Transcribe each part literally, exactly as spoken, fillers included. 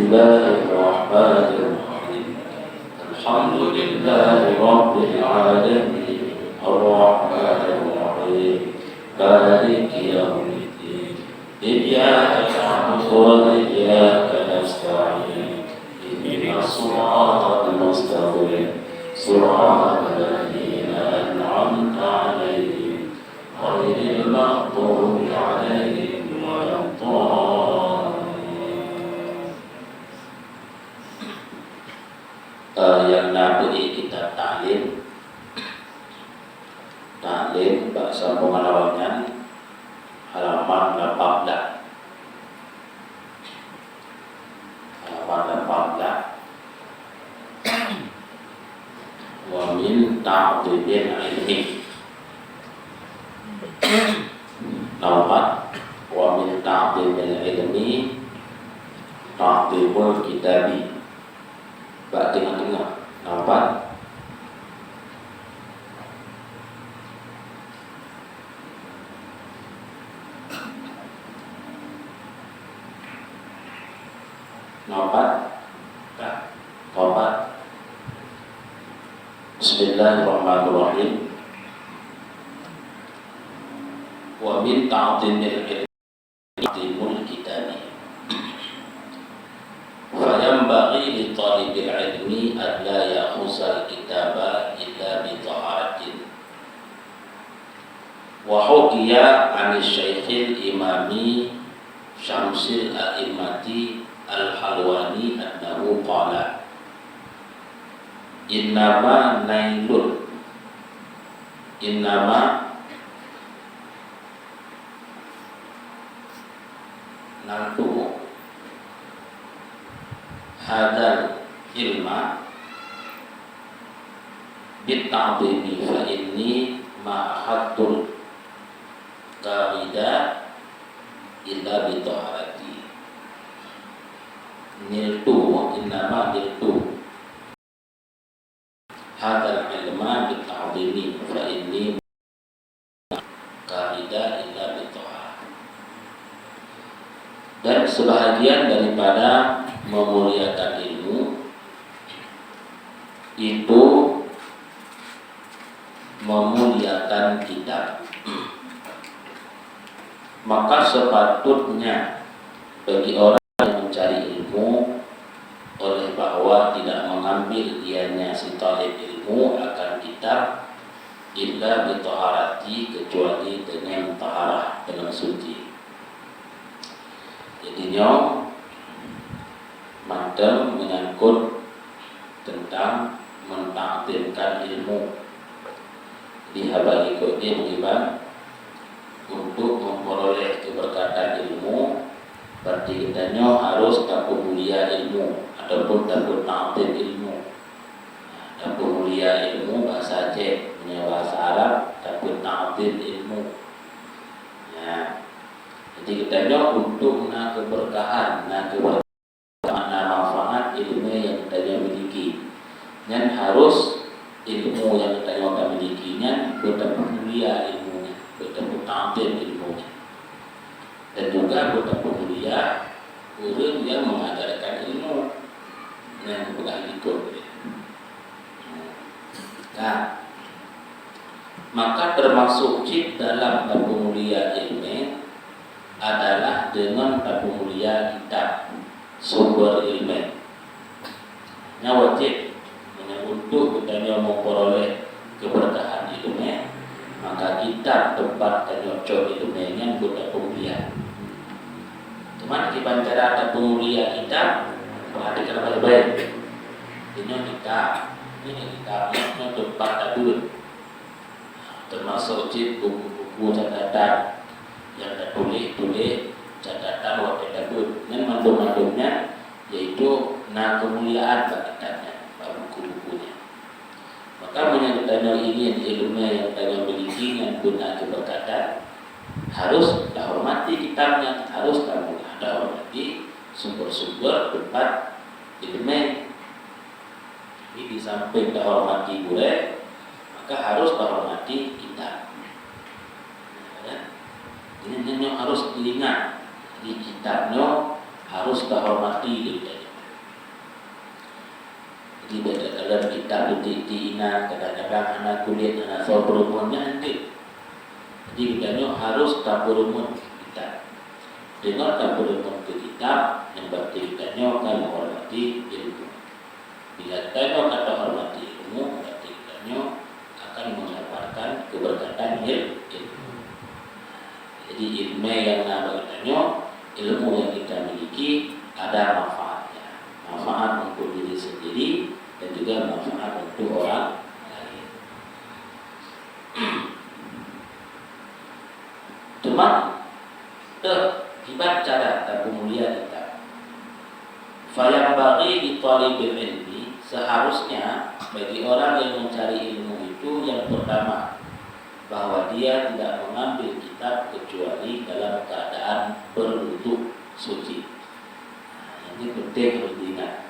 بسم الله الرحمن الرحيم. الحمد لله رب العالمين. الرحمن الرحيم. مالك يوم الدين. إياك نعبد وإياك نستعين. اهدنا الصراط المستقيم. صراط الذين أنعمت عليهم. غير المغضوب عليهم ولا الضالين. Eh, nyang na beuet kitab Ta'lim, Ta'lim bak sambungan awaknyan, halaman lapan belas. Halaman lapan belas. Wa min ta'dhimil ilmi. Lapan. Wa min ta'dhimil ilmi ta'dhimul kitabi. Bak teungoh-teungoh. Lapan. Lapan. Lapan. Bismillahirrahmanirrahim. Wa min ta'dhimil ilmi ta'dhimul kitabi. Fayanbaghi li thalibil ilmi an la ya'khuzal kitaba illa bi taharatin. Wa hukiya 'anis syaikhil imami syamsil a'immati al-Halwani annahu qala, "Innama nailun, innama naltu hadal ilma bit ta'dhimi fa inni ma akhadtul qarida illa bi taharati." Niltu, innama niltu hadal ilma bit ta'dhimi fa inni qarida illa bi taharah. Dan sebahagian daripada memuliakan ilmu itu memuliakan kitab. Maka sepatutnya bagi orang yang mencari ilmu, oleh bahwa tidak mengambil dianya si talib ilmu akan kitab, illa bi taharati, kecuali dengan taharah, dengan suci. Jadi nyoe mantong menyangkut tentang mentakzimkan ilmu. Di haba likot jih meuiban untuk memperoleh keberkatan ilmu, berarti geutanyoe harus tapeumulia ilmu ataupun tapeuta'zim ilmu. Tapeumulia ilmu bahasa Aceh, meunyoe bahasa Arab tapeuta'zim ilmu. Ya. Jadi geutanyoe untuk na keberkahan, na keber- makna manfaat ilmu nyang tanyoe miliki. Nyan harus ilmu nyang tanyoe ka miliki nyan beutapeumulia ilmu nyan, beutapeuta'zim ilmu nyan. Dan juga beutapeumulia ureuëng nyang mengajarkan ilmu. Nyan peugah likot. Nah, maka termasuk cit dalam tapeumulia ilmu adalah dengan tapeumulia kitab sumber ilmu. Nyan wajéb, meunyoe untuk geutanyoe memperoleh keberkahan ilmu, maka kitab tempat tanyoe cok ilmu nyan beutapeumulia. Teuma kiban cara tapeumulia kitab, perhatikan baik-baik. Nyoe kitab, nyoe kitab, nyoe tempat tabeuet. Termasuk cit buku-buku catatan nyang tatuléh-tuléh catatan watée tabeuet. Nyan mandum-mandum nyan yaitu na keumuliaan bak kitab nyan, bak buku-buku nyan. Maka meunyoe tanyoe ingin ilmu nyang tanyoe miliki nyan beuna keberkatan, harus tahormati kitab nyan, harus tamu-, tahormati sumber-sumber tempat ilmu. Jadi, di samping tahormati gurée, maka harus tahormati kitab. Ya. Jadi, nyoe harus diingat. Jadi, kitab nyoe harus tahormati lé geutanyoe. Di dalam kitab titik-titik inan, kadang-kadang hana kulét, hana soe peurumeun, nyan hana. Jadi, geutanyoe harus tapeurumeun kitab. Deungon tapeurumeun keu kitab, nyan berarti geutanyoe ka meuhormati ilmu. Bila geutanyoe ka tahormati ilmu, berarti geutanyoe akan mendapatkan keberkatan il-, ilmu. Jadi, ilmu yang na bak geutanyoe, ilmu yang kita miliki, ada manfaatnya. Manfaat untuk diri sendiri dan juga manfaat untuk orang lain. Cuma, teuh, kiban cara tapeumulia kitab. Fayanbaghi li thalibil ilmi, seharusnya bagi orang yang mencari ilmu itu, yang pertama, bahwa dia tidak mengambil kitab kecuali dalam keadaan berwudu suci. Nah, ini penting untuk diingat.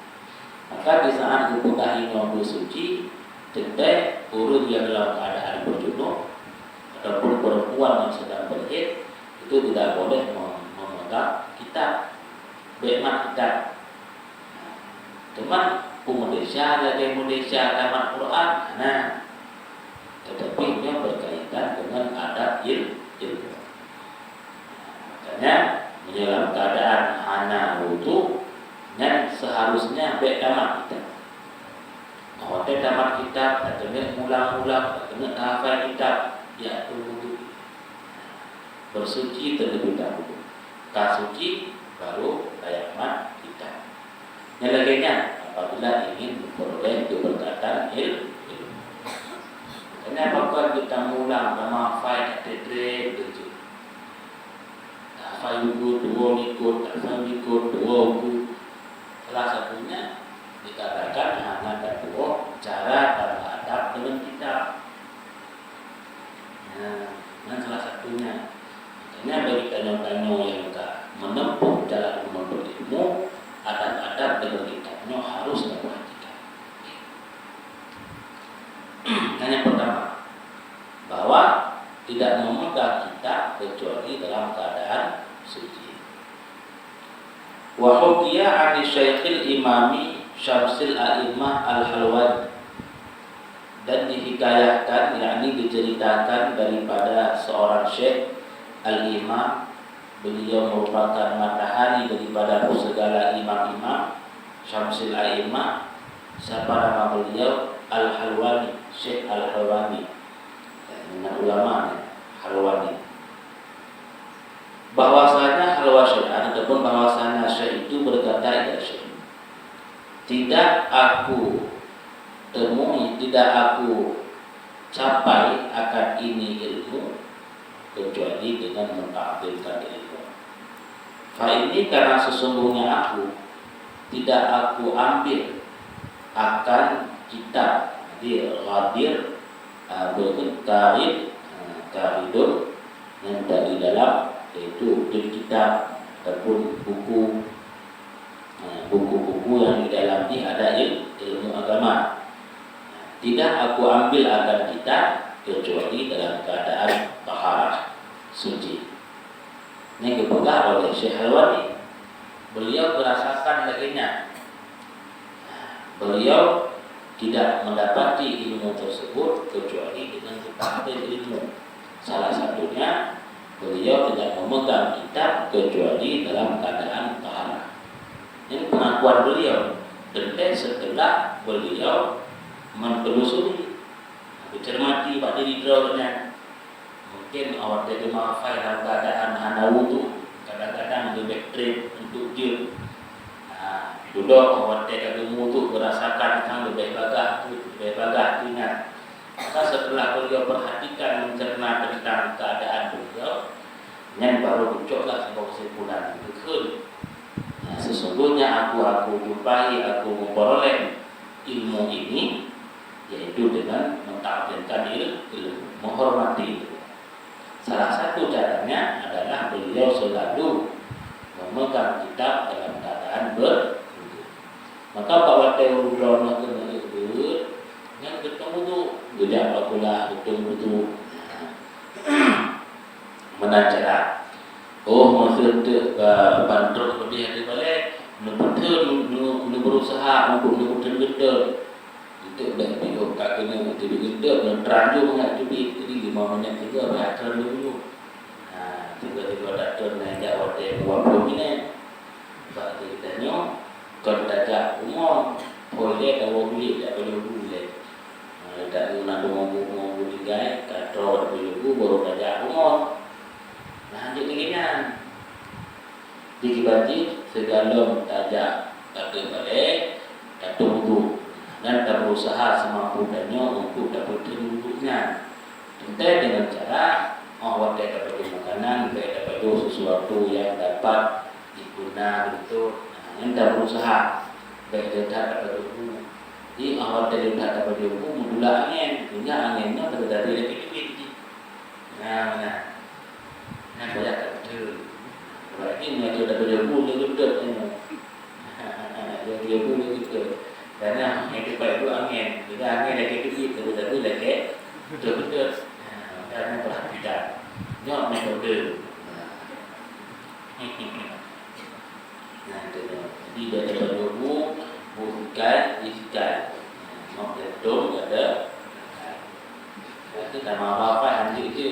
Maka di saat geupeugah inoe bersuci, teuntée ureuëng yang dalam keadaan berjunub ataupun perempuan yang sedang berhaid itu tidak boleh mem-, memegang kitab, bék mat kitab. Teuma peumulia lagée peumulia tamat Quran, nah, tetapi nyoe berkaitan dengan adab il-, ilmu. Makanya, meunyoe lam keadaan hana wudu, nyan seharusnya bék tamat kitab. Watée tamat kitab, takeuneuk ulang-ulang, takeuneuk tahafai kitab, ya tu wudu. Bersuci terlebih dahulu. Ka suci, baru tamat kitab. Nyan lagée nyan, apabila ingin memperoleh keberkatan il-, ilmu. Makanya, pakon kita mulang, tamahafai, tatetrek, begitu. Tahafai buku dua likot, tahafai likot dua buku. Salah satunya dikarenakan hana tatuoh cara taadab dengan kitab. Nah, nyan salah satunya. Makanya bagi tanyoe-tanyoe nyang ka menempuh jalan menuntut ilmu, adab-adab dengan kitab nyoe harus taperhatikan. Nah, yang pertama, bahwa tidak memegang kitab kecuali dalam keadaan suci. Wa hukiya 'ani Syaikhil Imami Syamsil A'immah Al-Halwani, dan dihikayahkan, yakni diceritakan daripada seorang syekh Al-Imam, beliau merupakan matahari daripada segala imam-imam, Syamsil A'immah, siapa nama beliau? Al-Halwani, Syekh Al-Halwani. Ingat ulama ni, Halwani. Bahwasanya Halwa Syekh ataupun bahwasanya syekh itu berkata, ya syekh, tidak aku temui, tidak aku capai akan ini ilmu kecuali dengan mentakzimkan ilmu. Fa ini, karena sesungguhnya aku tidak aku ambil akan kitab, jadi ghadir, ah, bukan karid, ah, karidun, yang tadi dalam, yaitu kitab ataupun buku, ah, buku-buku yang di dalam ni ada il-, ilmu agama. Tidak aku ambil akan kitab kecuali dalam keadaan taharah, suci. Ini geupeugah oleh Syekh Halwani. Beliau merasakan lagée nyan. Beliau tidak mendapati ilmu tersebut kecuali dengan geutakzim ilmu. Salah satunya, beliau tidak memegang kitab kecuali dalam keadaan taharah. Ini pengakuan beliau. Teuntée setelah beliau mentelusuri, mencermati bak diri droe nyan. Mungkin awak teuh geumahafai dalam keadaan hana wudu, kadang-kadang leubeh treb untuk jeuet. Nah, dudoe awak teuh ka geumudu, geurasakan sang leubeh bagah tu, leubeh bagah tu nyan. Maka setelah beliau perhatikan, mencerna tentang keadaan beliau, nyan baru geucoklah saboh kesimpulan, geukheun, nah, sesungguhnya aku, aku jumpai, aku memperoleh ilmu ini, yaitu dengan mentakzimkan il-, ilmu, menghormati ilmu. Salah satu caranya adalah beliau selalu memegang kitab dalam keadaan berwudu. Maka bak watée ureuëng droeneuh keuneuk jeuet, nyan geuteueng wudu, geujak bak kulah geuteueng wudu. Meunan cara. Oh, meuseuti, eh, ban trok leubeh dari balai, neupeuteun, neu-, neu-, berusaha untuk neupeuteun Geuteuet. Untuk bèk piôh ka keuneuk teubiet geuteuet, ngon tran jeuet mangat teubiet. Jadi, lima minèt tiga bèk tran dulu. Ha, tiba-tiba datang naik jak watèe dua puluh minèt. Bak geutanyoe, kon tajak umon, phôn lé tawoe buléh, jak bajôh bu lé. Ha, letak geuh na dua minggu, dua minggu tinggai, ka troh jak bajôh bu, baru tajak umon. Nah, jeuet lagèe nyan. Di kiban jih, sigohlom tajak, tateuk balèe, tateupeue wudhu, dan tabeurusaha seumampu tanyoe untuk tapeutheun wudhu nyan. Teuntèe deungon cara, óh watèe tapajoh makanan, bèk tapajoh sesuatu nyang dapat diguna beutôi. Nah, nyan tabeurusaha. Bèk le that tapajoh bu. Jadi, óh watèe le that tapajoh bu, meutulak angèn. Sehingga angèn nyan teupeutari lagèe teubiet jih. Nah, nah. Nah, payah that beutôi. Berarti meunyoe tapajoh bu, le geuteuet nyoe. Tapajoh bu, le geuteuet. Karena nyang teupat itu angèn. Bila angèn lagèe teubiet, tapi, tapi lagèe beutôi-beutôi. Nah, karena perhatikan. Nyoe metode. Nah. Nah, itu nyoe. Jadi, dia ada bu, bu sikai, di sikai. Nah, mak jantung ada. Berarti sama apa-apa, lanjut je.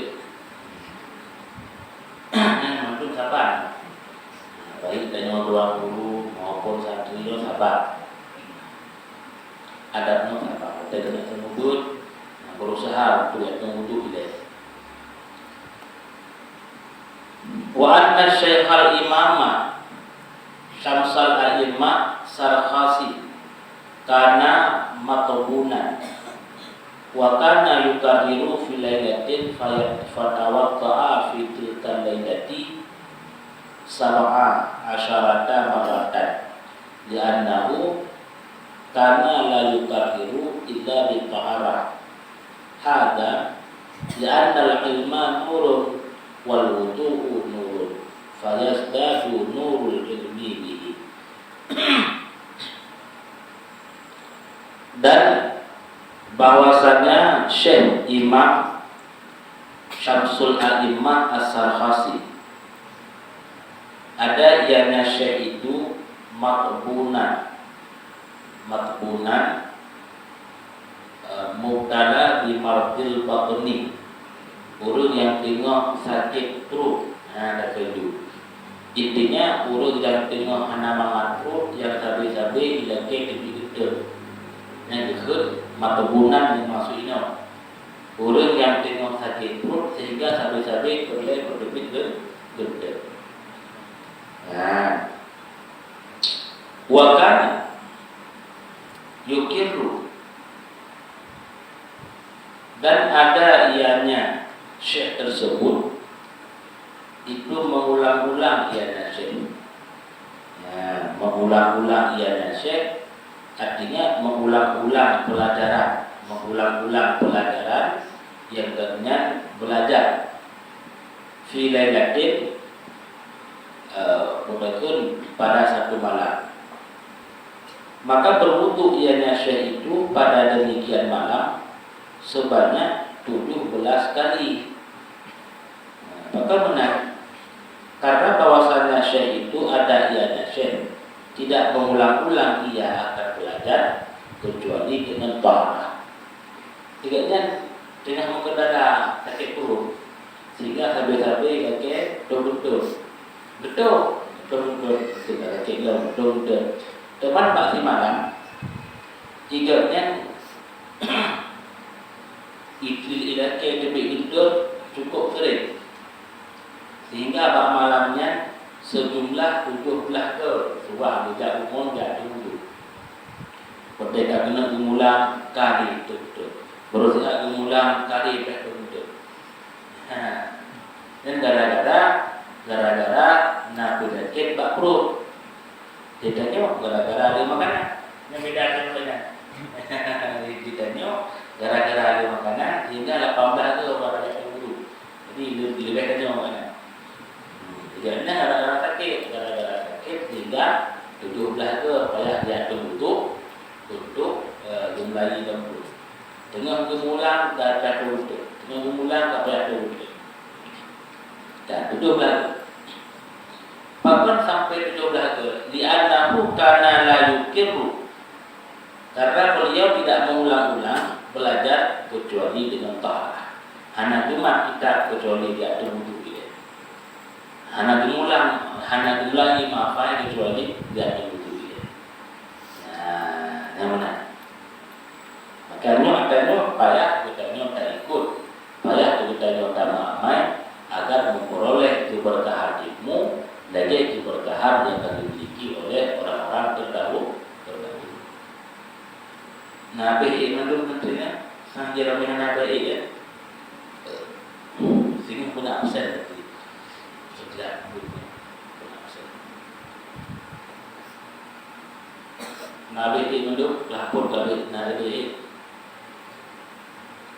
Nah, mantong saban. Nah, baik tanyoe tuan guru maupun santri nyoe saban. Adab nyoe saban. Kita kena seumeubeuet, nah, berusaha untuk yang tunggu tu ilèe. Wa anna Syaikhal Imama Syamsal A'immah Sarkhasi kana matbunan, wa kana yukarriru fi lailatin faya-, fatawadda'a fi tilkal lailati sab'a asyarata marratan, li'annahu kana la yukarriru illa bi taharah. Hadza li'annal ilma nurun wal wudu'u nurun, fayazdadu nurul ilmi bihi. Dan bahwasanya Syekh Imam Syamsul A'immah As-Sarkhasi, ada ianya Syekh itu matbunan. Matbunan, eh, mubtala bi mardil batni. Ureueng nyang teungoh sakét pruet. Ha, ka lheueh. Intinya, ureueng nyang teungoh hana mangat pruet, nyang sabe-sabe ilakèe teubiet geuteuet. Nyan geukheun matbunan nyang maksud inoe. Ureueng nyang teungoh sakét pruet sehingga sabe-sabe peureulèe peuteubiet geu-, geuteuet. Nah. Wa kana yukirru, dan ada ianya syekh tersebut itu mengulang-ulang ianya syekh. Ya, mengulang-ulang ianya syekh, artinya mengulang-ulang pelajaran, mengulang-ulang pelajaran yang gobnyan belajar. Fi lailatin, eh, mungkin pada satu malam. Maka berwudu ianya syekh itu pada demikian malam sebanyak tujuh belas kali. Nah, maka menarik. Karena bahwasanya syekh itu ada ianya syekh, tidak mengulang-ulang ia akan belajar kecuali dengan taharah. Gobnyan teungoh meukeudara sakét pruet, sehingga sabe-sabe ilakèe beutôi-beutôi. Beutôi, beutôi-beutôi. Sakét lom, beutôi-beutôi. Teuma bak simalam, gobnyan i-, ilakèe teubiet geuteuet cukup sering. Sehingga bak malam nyan, sejumlah tujoh blah keu suah geujak umon jak teuwudu. Watèe ka keuneuk geumulang, ka lheueh teuwudu. Baru siat geumulang, ka lheueh teuwudu. Ha. Dan gara-gara, gara-gara na penyakit bak pruet. Geutanyoe gara-gara lé makanan. Nyang beda deungon makanan. Geutanyoe gara-gara lé makanan, sehingga lapan blah keu baru jak teuwudu. Jadi, le-, leubeh tanyoe makanan. Hmm, jadi, nyan gara-gara sakét, gara-gara sakét, sehingga tujoh blah keu payah jak teuwudu untuk, eh, geumulai lom pruet. Teungoh geumulang, ka, ka teuwudu. Teungoh geumulang, ka payah teuwudu. Dan tujoh blah keu. Pakon sampai tujoh blah keu? Li'annahu kana la yukirru. Karena beliau tidak mengulang-ulang belajar kecuali dengan taharah. Hana geumat kitab kecuali di ateueh wudu ilée. Hana geuulang, hana geumulai menghafai kecuali di ateueh wudu ilée. Nah, nyang meunan. Maka nyoe, maka nyoe payah geutanyoe taikot, payah geutanyoe tameuamai agar meupeuroleh keubeurkahan ilmu lagée keubeurkahan nyang ka geumiliki oleh orang-orang terdahulu, terdahulu. Nah, beh, eh, mandum menteri nyan, sang jih ramé hana beh, eh, kan? Singoh beuna absen berarti. Sejak dulu, beuna absen. Nah, beh, eh, mandum, lapor ka beh, nah, beh, eh.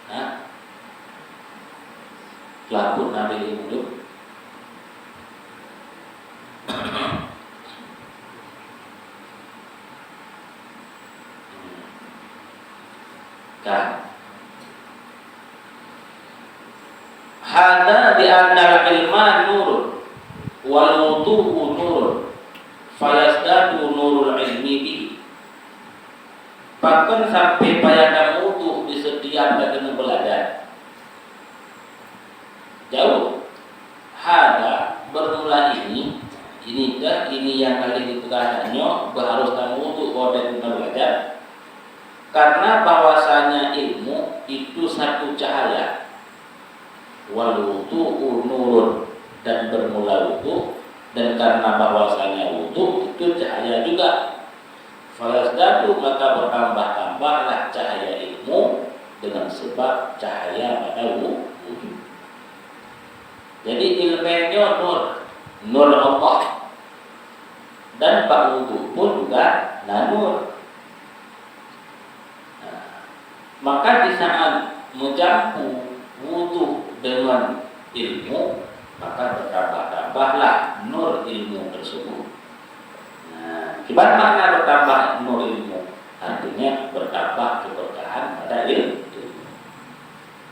Ha? Lapor nah, beh, eh, mandum. Ka. Hadza bi annal ilma nurun wal wudu'u nurun, fayazdadu nurul ilmi bihi. Pakon sampai payah tameuwudu di setiap lagée beulajar? Jaweueb, hada, bermula ini, ini kah, ini nyang ka lheueh geupeugah nyoe, beuharôh tameuwudu watée teuma belajar, karena bahwasanya ilmu itu satu cahaya. Wal wudu'u nurun, dan bermula wudu, dan karena bahwasanya wudu itu cahaya juga. Fayazdadu, maka bertambah-tambahlah cahaya ilmu dengan sebab cahaya pada wu-, wudu. Jadi, ileumé nyoe nur, nur Allah. Dan bak wudu pun juga na nur. Nah, maka di saat meujampu wudu dengan ilmu, maka bertambah-tambahlah nur ilmu tersebut. Nah, kiban makna bertambah nur ilmu, artinya bertambah keberkahan pada il-, ilmu.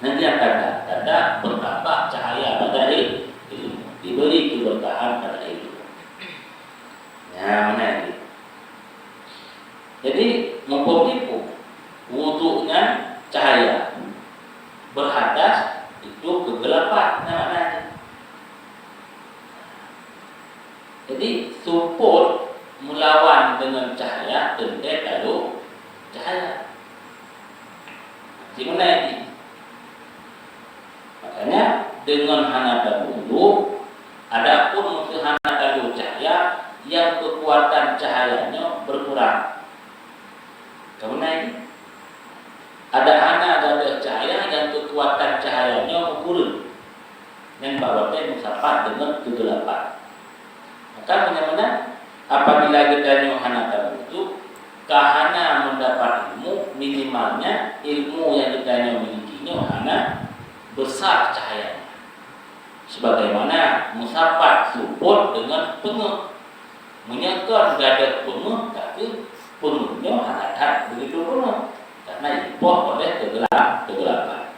Nah, ini yang tanda, tanda bertambah cahaya pada il-, ilmu, diberi keberkahan pada ilmu. Nah, mana ini? Jadi, mumpung ibu wudu nyan cahaya, berhadas itu kegelapan, nah, maknanya. Jadi, supot meulawan dengan cahaya, teuntée talo cahaya. Simunai jih. Makanya, deungon hana tawudu, adapun meuseu hana talo cahya, nyang keukuatan cahya nyoe beukurang. Kareuna nyoe, adak hana gadôh cahya nyang keukuatan cahya nyoe meukureueng. Nyan bak watée meusapat deungon keugeulapan. Maka, meunyoe meunan, apabila geutanyoe hana tawudu, ka hana meudapat ilmu, minimalnya ilmu nyang geutanyoe miliki nyoe hana besar cahayanya. Sebagaimana meusapat supot deungon peungeuh. Meunyoe kon gadôh peungeuh, tapi peungeuh nyoe hana that begitu peungeuh, karena jipoh oleh keugelap-, keugeulapan.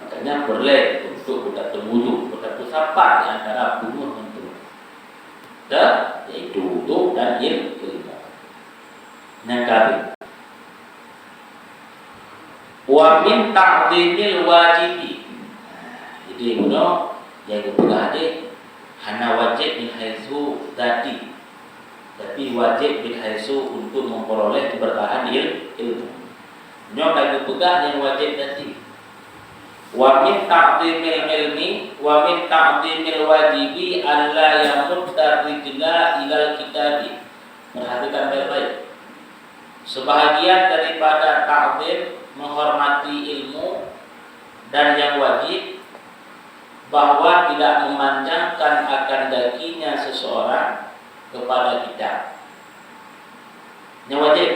Makanya peureulée untuk geutanyoe tawudu, geutanyoe teusapat di antara peungeuh ngon peungeuh. Teu, yaitu wudu dan il-, ilmu. Nyang kabeh. Wa min ta'zimil wajibi. Jadi, bunoe nyang geupeugah tadi hana wajéb min haitsu dzati. Tapi wajéb min haitsu untuk memperoleh keberkahan il-, ilmu. Nyoe ka geupeugah nyang wajéb dzati. Wa min ta'zimil ilmi, wa min ta'zimil wajibi an la yamudda rijla ilal kitabi. Perhatikan baik-baik. Sebahagian daripada ta'zim, menghormati ilmu, dan yang wajib, bahwa tidak memanjangkan akan dakinya seseorang kepada kitab. Nyoe wajéb.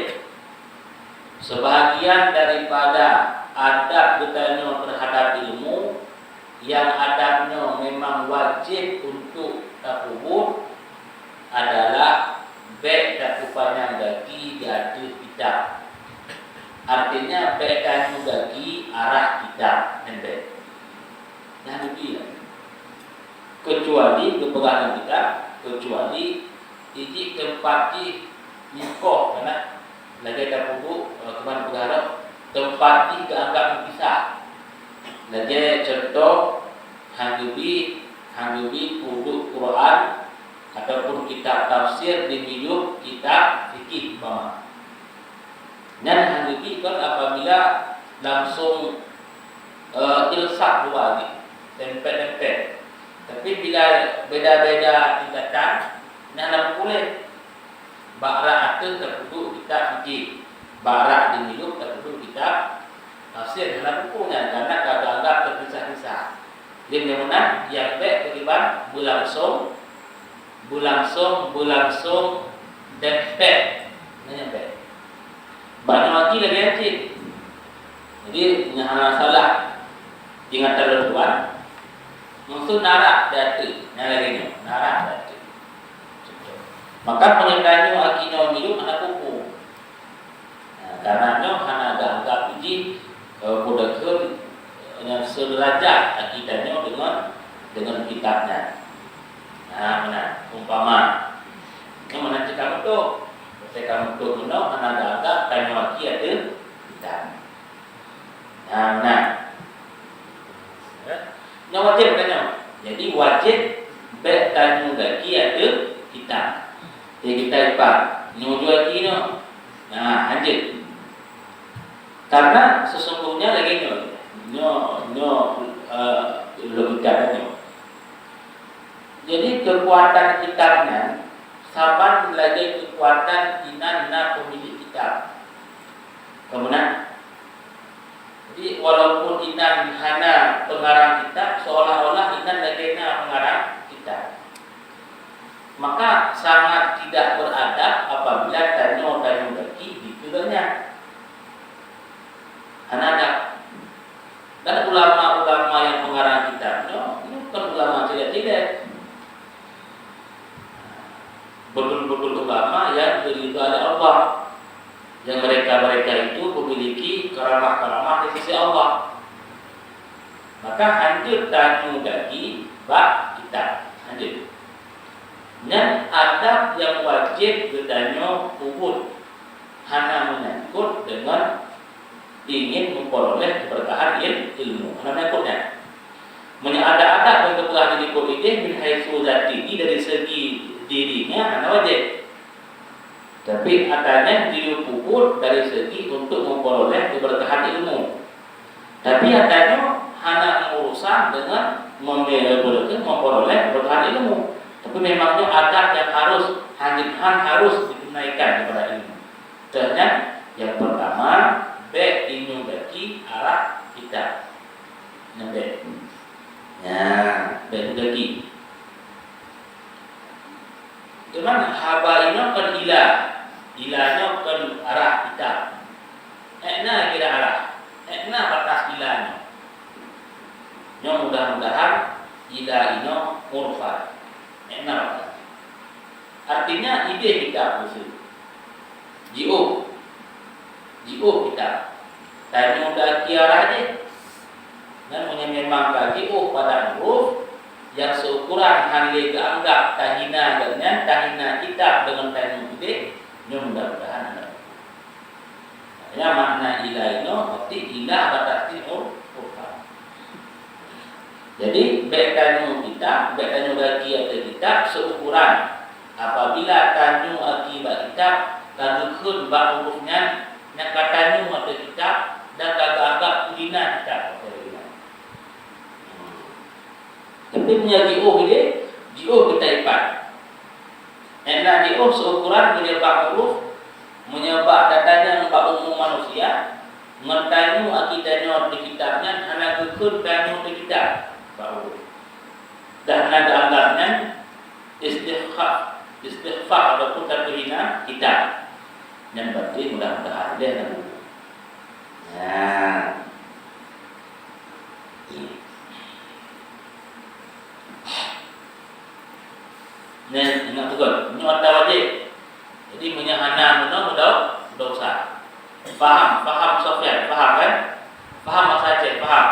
Sebahagian daripada adab geutanyoe terhadap ilmu, nyang adab nyoe memang wajéb untuk tapeubuet, adalah bék tapeupanyang gaki di ateueh kitab. Artinya, bék tanyoe gaki arah kitab, nyan bék. Nah, begitu. Kecuali geupeugah lam kitab, kecuali jih teumpat jih mukoh, kan? Lagée tapeubuet, eh, keuman peugah lom, teumpat jih geuanggab meupisah. Lagée cuntoh, han geubi, han geubi peuduek Quran ataupun kitab tafsir di miyueb kitab fikih umpama. Nyan han geubi kon apabila langsung, eh, ilsaq dua jih, tempet-tempet. Tapi bila beda-beda tingkatan, nyan hana peupuléh. Bak rak ateueh tapeuduek kitab fikih, bak rak di miyueb tapeuduek kitab tafsir, hana peupuléh nyan, karena ka geuanggab teupisah-pisah. Lé nyan meunan, nyang bék pakriban beulangsong, beulangsong, beulangsong dempet. Nyan nyang bék. Bak nyoe lagée nyan cit. Jadi, nyan hana salah ingatan lôn tuan. Maksud narak di ateueh, nyan lagée nyoe, narak di ateueh. Maka meunyoe tanyoe aki nyoe miyueb hana peupuléh. Nah, karena nyoe hana geuanggab jih, eh, peue kheun, eh, nyang seuderajat aki tanyoe deungon, deungon kitab nyan. Nah, meunan, umpama. Nyoe meunan cit ka meutuek. Watée ka meutuek meunoe hana geuanggab tanyoe aki ateueh kitab. Nah, meunan. Ya. Nyoe wajéb tanyoe. Jadi, wajéb bék tanyoe gaki ateueh kitab. Jadi, kitab ipat. Nyoe jua aki nyoe. Nah, hanjeuet. Karena sesungguhnya lagée nyoe. Nyoe, nyoe, eh, lôn ucap nyoe. Jadi, keukuatan kitab nyan saban lagée keukuatan inan na peumilék kitab. Ka meunan? Jadi, walaupun inan hana peungarang kitab, seolah-olah inan lagée na peungarang kitab. Maka, sangat tidak beradab apabila tanyoe-tanyoe gaki dikeue gobnyan. Hana adab. Dan ulama-ulama nyang peungarang kitab nyoe, nyoe kon ulama cilek-cilek. Betul-betul ulama nyang diridha lé Allah. Yang mereka-mereka itu memiliki karamah-karamah di sisi Allah. Maka hanjeuet tanyoe gaki bak kitab. Hanjeuet. Nyan adab nyang wajéb geutanyoe peubuet. Hana menyangkut deungon ingin memperoleh keberkahan il-, ilmu. Hana menyangkut nyan. Meunyoe adab-adab nyang geupeugah di likot idéh min haitsu zatihi dari segi dirinya hana wajéb. Tapi ata nyan jiyue peubuet dari segi untuk memperoleh keberkahan ilmu. Tapi ata nyoe hana urusan deungon meme-, memperoleh keberkahan ilmu. Tapi memang nyoe adab nyang harus, hana, harus ditunaikan daripada ilmu. Contohnya, yang pertama, bék inyoe gaki arah kitab. Nyan bék. Nyan, bék inyoe gaki. Cuman haba inoe kon ila. Ila nyoe kon arah kitab. Ék na kira arah. Ék na batas ila nyoe. Nyoe mudah-mudahan ila inoe urfan. Ék na batas. Artinya, idéh kitab khusus. Jiôh. Jiôh kitab. Tanyoe gaki arah jih. Dan meunyoe memang ka jiôh pada huruf nyang seukuran han lé geuanggab tahina gobnyan, tahina kitab deungon tanyoe udeb, nyoe mudah-mudahan hana. Nyan makna ila inoe, berarti ila batasi ur-, urfan. Jadi, bék tanyoe kitab, bék tanyoe gaki ateueh kitab seukuran. Apabila tanyoe gaki bak kitab, ka geukheun bak huruf nyan, nyan ka tanyoe ateueh kitab, dan ka geuanggab keu dina kitab. Tapi meunyoe jiôh idéh, jiôh kitab ipat. Ék na jiôh seukuran meunyoe bak huruf, meunyoe bak gata nyan bak umu manusia, ngon tanyoe aki tanyoe di kitab nyan hana geukheun tanyoe di kitab bak huruf. Dan hana geuanggab nyan istighfar, istighfar ataupun tapeuhina kitab. Nyan berarti mudah-mudahan deh na buku. Nah. Nyan ingat beutôi, nyoe ata wajéb. Jadi, meunyoe hana meunoe, mudah, mudah usah. Paham, paham Sofyan, paham kan? Paham bahasa Aceh, paham?